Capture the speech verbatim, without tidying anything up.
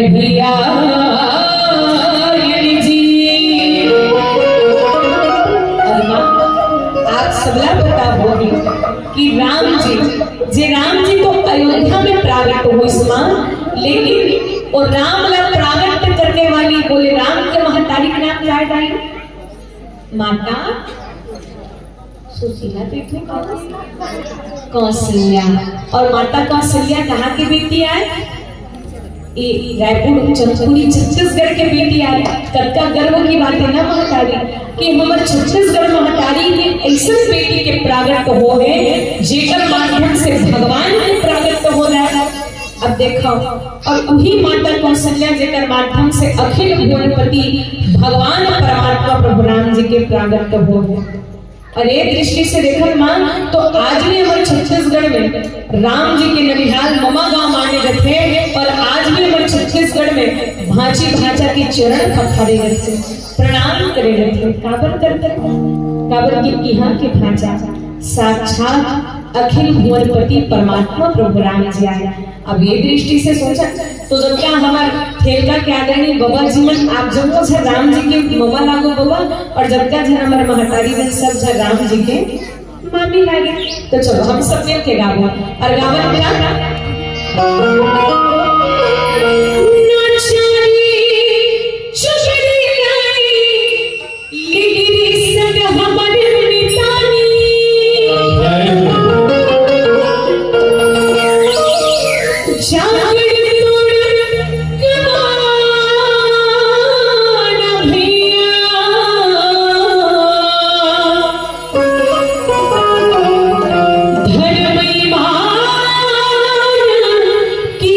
भैया जी। अरे माँ, आप सबला पता होही कि राम जी, जे राम जी तो अयोध्या में प्रागट होइस माँ, लेकिन वो राम ला प्रागट करने वाली बोले राम के महतारी के नाम काय दाई? माता सुशीला देवी, कौशल्या। और माता कौशल्या कहाँ की बेटी आय? ये रायपुर चंदखुरी छत्तीसगढ़ के बेटी आय। कतका गर्व की बात है ना महतारी, कि हमर छत्तीसगढ़ महतारी में ऐसन बेटी के प्रागट हो है, जेकर माध्यम से भगवान के प्रागट हो जाए। अब देखो, और वही माता कौशल्या जेकर माध्यम से अखिल भुवनपति भगवान परमात्मा प्रभु राम जी के प्रागट हो है। और ये दृष्टि से देखत माँ, तो आज भी हमर छत्तीसगढ़ में राम जी के ननिहाल ममा गांव माने जाथे, और आज भी हमर छत्तीसगढ़ में भांची भांचा के चरण पखारे जाथे, प्रणाम करे जाथे। काबर करथे? काबर कि इहाँ के भांचा साक्षात अखिल भुवनपति परमात्मा प्रभु राम जी आय। अब ये दृष्टि से सोचा, तो जतका हमर ठेलका के आदरणीय बबा जी मन, आप जम्मो झन राम जी के ममा लागो बबा, और जतका झन हमर महतारी मन, सब झन राम जी के मामी लागे। तो चलो हम सब मिल के गाबो, और गावन का नाचारी चुचरी लाई, लेगिरी सग हमर मितानी। जागड़ तोड़ कमान भैया, धर्म ईमान की